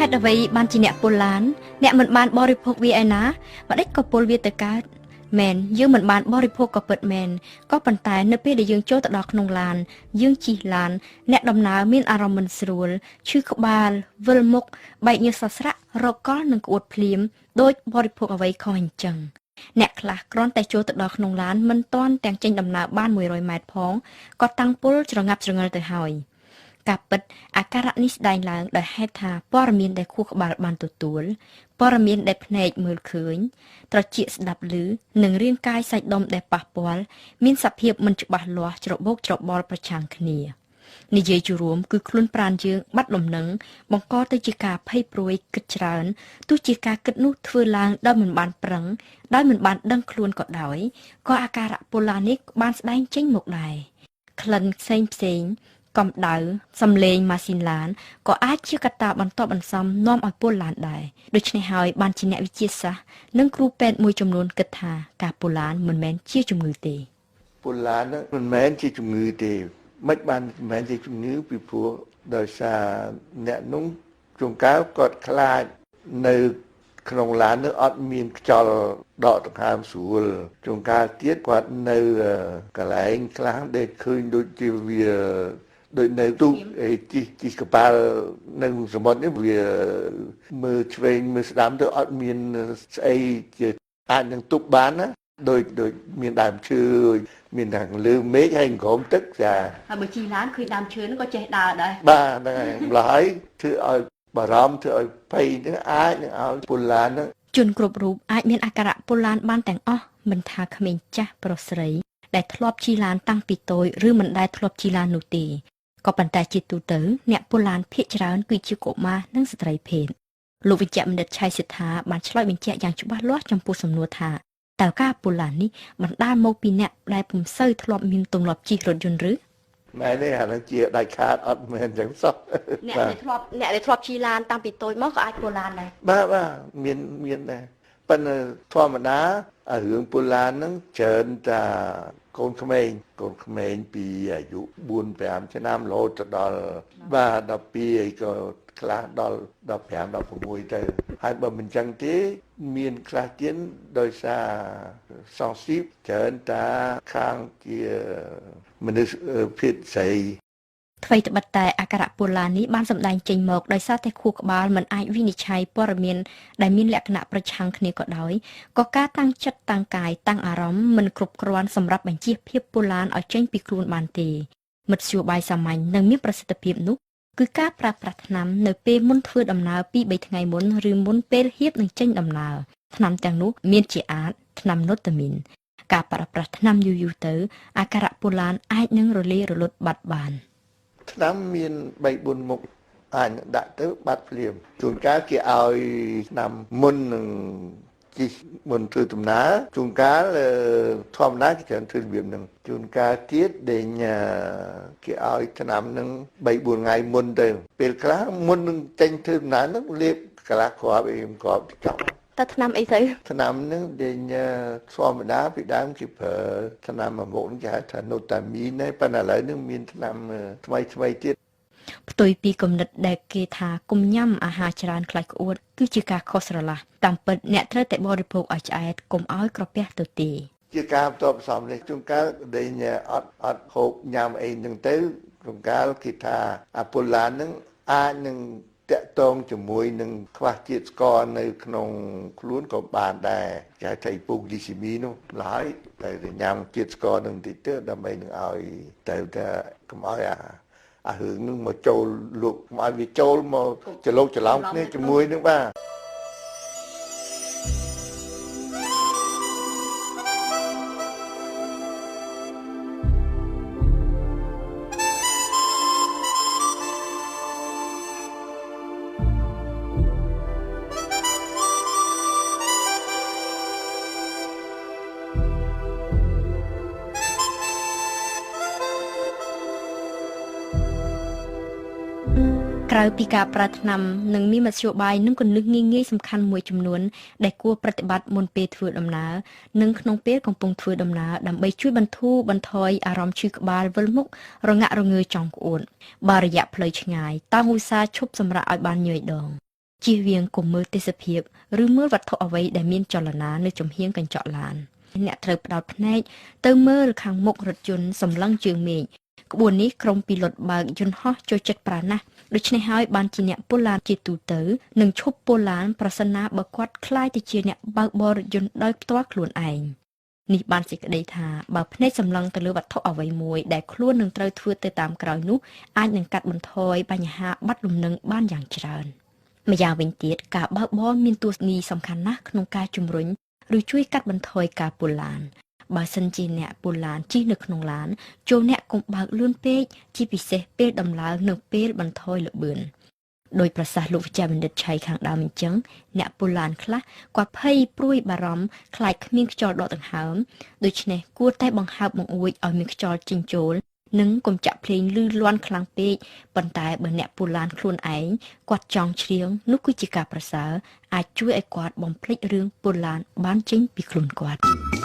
ហេតុអ្វីបានជាអ្នកពុលឡានអ្នកមិនបានបរិភោគវាឯណាម្ដេចក៏ពុលវាទៅកើតមែនយើងមិនបានបរិភោគក៏ពិតមែនក៏ប៉ុន្តែនៅពេលដែលយើងចូលទៅដល់ក្នុងឡានយើងជិះឡានអ្នកដំណើរមានអារម្មណ៍មិនស្រួលឈឺក្បាលវិលមុខបែកញើសសស្រាក់រកលនិងក្អួតភ្លាមដូចបរិភោគអ្វីខុសអញ្ចឹងអ្នកខ្លះគ្រាន់តែចូលទៅដល់ក្នុងឡានមិនទាន់ទាំងចេញដំណើរបាន100ម៉ែត្រផងក៏តាំងពុលច្រងាប់ច្រងឹលទៅហើយការពិតអាការៈនេះស្ដែងឡើងដោយហេតុថាព័ត៌មានដែលខួរក្បាលបានទទួលព័ត៌មានដែលភ្នែកមើលឃើញត្រចៀកស្ដាប់ឮនិងរាងកាយសាច់ដុំដែលប៉ះពាល់មានសភាពមិនច្បាស់លាស់ច្របូកច្របល់ប្រឆាំងគ្នានិយាយជារួមគឺខ្លួនប្រាណយើងបាត់លំនឹងបង្កទៅជាការភ័យព្រួយគិតច្រើនទោះជាការគិតនោះធ្វើឡើងដោយមិនបានប្រឹងដោយមិនបានដឹងខ្លួនក៏ដោយក៏អាការៈពលឡានេះបានស្ដែងចេញមកដែរក្លិនផ្សេងផ្សេងកម្ដៅសំឡេងម៉ាស៊ីនឡានក៏អាចជាកត្តាបន្តបន្សំនាំឲ្យពុលឡានដែរដូច្នេះហើយបានជាអ្នកវិទ្យាសាស្ត្រនិងគ្រូពេទ្យមួយចំនួនគិតថាការពុលឡានមិនមែនជាជំងឺទេពុលឡានមិនមែនជាជំងឺទេមិនបានមិនមែនជាជំងឺពីព្រោះដោយសារអ្នកនោះជួនកាលគាត់ខ្លាចនៅក្នុងឡាននោះអត់មានខ្យល់ដកដង្ហើមស្រួលជួនកាលទៀតគាត់នៅកន្លែងខ្លះដែលឃើញដូចជាវាដូចនៅទូកអីជិះកប៉ាល់នៅសមុទ្រនេះវាមើលឆ្វេងមើលស្ដាំទៅអត់មានស្អីជាអាចនឹងទប់បានណាដូចមានដើមឈើមានខាងលើមេឃហើយក្រោមទឹកចាហើយបើជិះឡានឃើញដើមឈើហ្នឹងក៏ចេះដើរដែរបាទហ្នឹងហើយម្ល៉េះហើយធ្វើឲ្យបារម្ភធ្វើឲ្យភ័យហ្នឹងអាចនឹងឲ្យពុលឡានហ្នឹងជនគ្រប់រូបអាចមានអាការៈពុលឡានបានទាំងអស់មិនថាក្មេងចាស់ប្រុសស្រីដែលធ្លាប់ជិះឡានតាំងពីតូចឬមិនដែលធ្លាប់ជិះឡាននោះទេក៏ប៉ុន្តែជាទូទៅអ្នកពុលឡានភាគច្រើនគឺជាកុមារនិងស្ត្រីភេទលោកវិជ្ជបណ្ឌិតឆៃសិដ្ឋាបានឆ្លើយបញ្ជាក់យ៉ាងច្បាស់លាស់ចំពោះសំណួរថាតើការពុលឡាននេះបណ្ដាលមកពីអ្នកដែលពុំសូវធ្លាប់មានទម្លាប់ជិះរថយន្តឬមែនទេអានឹងជាដាច់ខាតអត់មែនចឹងសោះអ្នកដែលធ្លាប់ជិះឡានតាំងពីតូចមកក៏អាចពុលឡានដែរបាទបាទមានដែរប៉ុន្តែធម្មតារឿងពុលឡានហ្នឹងច្រើនតាកូនក្មេងពីអាយុ4 5ឆ្នាំរហូតទៅដល់បាទ12អីក៏ខ្លះដល់15 16ទៅហើយបើមិនចឹងទេមានខ្លះទៀតដោយសារសងស៊ីបច្រើនតាខាងជាមនុស្សភេទស្រីថ្វីត្បិតតែអាការៈពុលឡាននេះបានសម្ដែងចេញមកដោយសារតែខួរក្បាលមិនអាចវិនិច្ឆ័យព័ត៌មានដែលមានលក្ខណៈប្រឆាំងគ្នាក៏ដោយក៏ការតាំងចិត្តតាំងកាយតាំងអារម្មណ៍មិនគ្រប់គ្រាន់សម្រាប់បញ្ជៀសភាពពុលឡានឲ្យចេញពីខ្លួនបានទេមធ្យោបាយសាមញ្ញនិងមានប្រសិទ្ធភាពនោះគឺការប្រើប្រាស់ថ្នាំនៅពេលមុនធ្វើដំណើរ2-3ថ្ងៃមុនឬមុនពេលហៀបនឹងចេញដំណើរថ្នាំទាំងនោះមានជាអាចថ្នាំណូតាមីនការប្រើប្រាស់ថ្នាំយូរៗទៅអាការៈពុលឡានអាចនឹងរលាយរលត់បាត់បានថ្នាំមាន3 4មុខអាចដាក់ទៅបាត់ភ្លាមជួនកាលគេឲ្យថ្នាំមុននឹងជិះមុនធ្វើដំណើរជួនកាលធម្មតាគេច្រើនធ្វើរបៀបហ្នឹងជួនកាលទៀតដែលគេឲ្យថ្នាំហ្នឹង3 4ថ្ងៃមុនទៅពេលខ្លះមុននឹងចេញធ្វើដំណើរហ្នឹងលេបកន្លះគ្រាប់អីគ្រាប់ចប់តើថ្នាំអីទៅថ្នាំហ្នឹងដែលធម្មតាពីដើមគេប្រើថ្នាំមួយមុខហ្នឹងគេហៅថាណូតាមីនហើយប៉ុន្តែឥឡូវហ្នឹងមានថ្នាំថ្មីៗទៀតផ្ទុយពីគំនិតដែលគេថាកុំញ៉ាំអាហារច្រើនខ្លាចក្អួតគឺជាការខុសស្រឡះតាមពិតអ្នកត្រូវតែបរិភោគឲ្យឆ្អែតកុំឲ្យក្រពះទៅទេជាការបន្ទាប់បន្សំនេះជួនកាលដែលអត់ហូបញ៉ាំអីហ្នឹងទៅជួនកាលគេថាអាពុលឡានហ្នឹងអាចនឹងតាក់ទងជាមួយនឹងខ្វះជាតិស្ករនៅក្នុងខ្លួនក៏បានដែរគេហៅថាពូហ្លីស៊ីមីនោះឡើយតែញ៉ាំជាតិស្ករនឹងតិចទៅដើម្បីនឹងឲ្យទៅតែកុំឲ្យអារឿងនឹងមកចូលលក់កុំឲ្យវាចូលមកច្រឡូកច្រឡំគ្នាជាមួយនឹងបាទ ក្រៅពីការប្រើថ្នាំនិងមានមធ្យោបាយនិងគន្លឹះងាយៗសំខាន់មួយចំនួនដែលគួរប្រតិបត្តិមុនពេលធ្វើដំណើរនិងក្នុងពេលកំពុងធ្វើដំណើរដើម្បីជួយបន្ធូរបន្ថយអារម្មណ៍ឈឺក្បាលវិលមុខរងាក់រងើចង់ក្អួតបើរយៈផ្លូវឆ្ងាយតើឧស្សាហ៍ឈប់សម្រាកឲ្យបានញយដង ជៀសវាងកុំមើលទេសភាពឬមើលវត្ថុអ្វីដែលមានចលនានៅចំហៀងកញ្ចក់ឡានអ្នកត្រូវផ្ដោតភ្នែកទៅមើលខាងមុខរថយន្តសម្លឹងជើងមេឃក្បួននេះក្រុមពីលុតបើកយន្តហោះចូលចិត្តប្រាណាស់ដូច្នេះហើយបានជាអ្នកពលឡានជាទូទៅនឹងឈប់ពលឡានប្រសិនណាបើគាត់ក្លាយទៅជាអ្នកបើកបររថយន្តដោយផ្ទាល់ខ្លួនឯងនេះបានសេចក្តីថាបើភ្នែកសម្លឹងទៅលើវត្ថុអ្វីមួយដែលខ្លួននឹងត្រូវធ្វើទៅតាមក្រោយនោះអាចនឹងកាត់បន្ថយបញ្ហាបាត់លំនឹងបានយ៉ាងច្រើនម្យ៉ាងវិញទៀតការបើកបរមានតួនាទីសំខាន់ណាស់ក្នុងការជំរុញឬជួយកាត់បន្ថយការពុលឡានបើសិនជាអ្នកពុលឡានជិះនៅក្នុងឡានចូលអ្នកកុំបើកលឿនពេកជាពិសេសពេលដំឡើងនិងពេលបន្ថយល្បឿនដោយប្រសាសន៍លោកវិជ្ជបណ្ឌិតឆៃខាងដើមអញ្ចឹងអ្នកពុលឡានខ្លះគាត់ភ័យព្រួយបារម្ភខ្លាចគ្មានខ្យល់ដកដង្ហើមដូច្នេះគួរតែបង្ហើបបង្អួចឲ្យមានខ្យល់ចេញចូលនិងកុំចាក់ភ្លេងលឺលាន់ខ្លាំងពេកប៉ុន្តែបើអ្នកពូឡានខ្លួនឯងគាត់ចង់ច្រៀងនោះគឺជាការប្រសើរអាចជួយឲ្យគាត់បំភ្លេចរឿងពូឡានបានចេញពីខ្លួនគាត់។